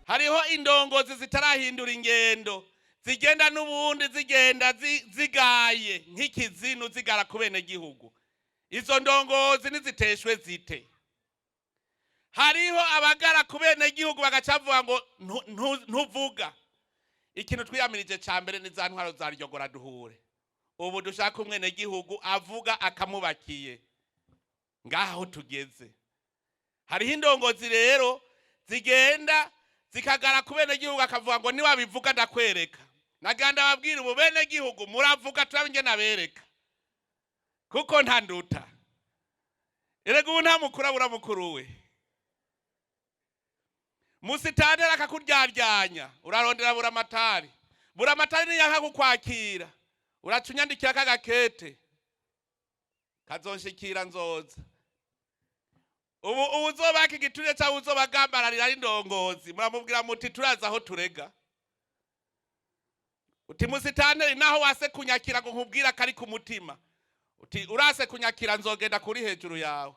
Hariho indongozi zitarahindura ingendo, zigenda n'ubundi zigenda zigaye nk'ikizinu, zigara ku benegihugu. Izo ndongozi niziteshwe zite. Hariho abagara ku benegihugu bagaca bavuga ngo ntuvuga. Ikintu twiyamirije ca mbere ni za ntwaro za ryogora duhure. Ubu dushaka umwenegihugu avuga akamubakiye. Ngaho tugeze, hariho indongozi rero zigenda zikagara ku benegihugu, akavuga ngo niwabivuga ndakwereka. Naganda babwira ubu benegihugu muravuga, turabe ingene abereka, kuko nta nduta. Erega ubu nta mukuru abura mukuru we. Musitantera akakuryaryanya, urarondera buramatari. Buramatari niyanka kukwakira, uraca unyandikira kagakete kazonshikira, nzoza. Ubu uwuzobaka igiturire cyangwa uzobagambararira ari indongozi, muramubwira muti turazi aho turega. Uti musitanteri, naho wase kunyakira ngo nkubwira kari ku mutima, uti urase kunyakira nzogenda kuri hejuru yawe.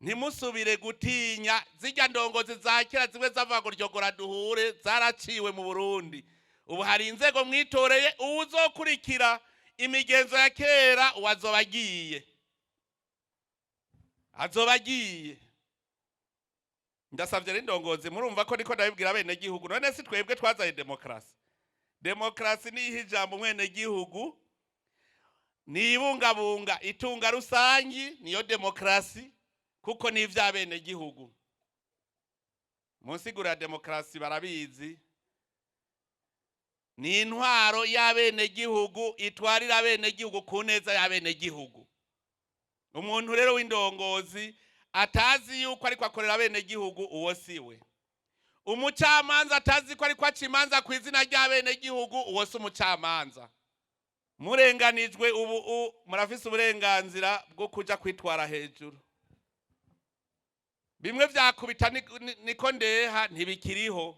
Ntimusubire gutinya zirya ndongozi za kera zimwe zavuga ngo ryogora duhure, zaraciwe mu Burundi. Ubu hari inzego mwitoreye. Uwuzokurikira imigenzo ya kera, uwazoba agiye, azoba agiye. Ndasabye rero indongozi, murumva ko niko ndabibwira abenegihugu. None si twebwe twazanye demokarasi? Demokarasi niho ijambo umwenegihugu, nibungabunga itunga rusangi, niyo demokarasi, kuko ni ivy'abenegihugu. Mu nsiguro ya demokarasi barabizi, ni intwaro y'abenegihugu itwarira abenegihugu ku neza y'abenegihugu. Umuntu rero w'indongozi atazi yuko ariko akorera abenegihugu, uwo si we. Umucamanza atazi ko ariko aca imanza ku izina ry'abenegihugu, uwo si umucamanza. Murenganijwe ubu murafise uburenganzira bwo kuja kwitwara hejuru. Bimwe vyakubita niko ndeha ntibikiriho.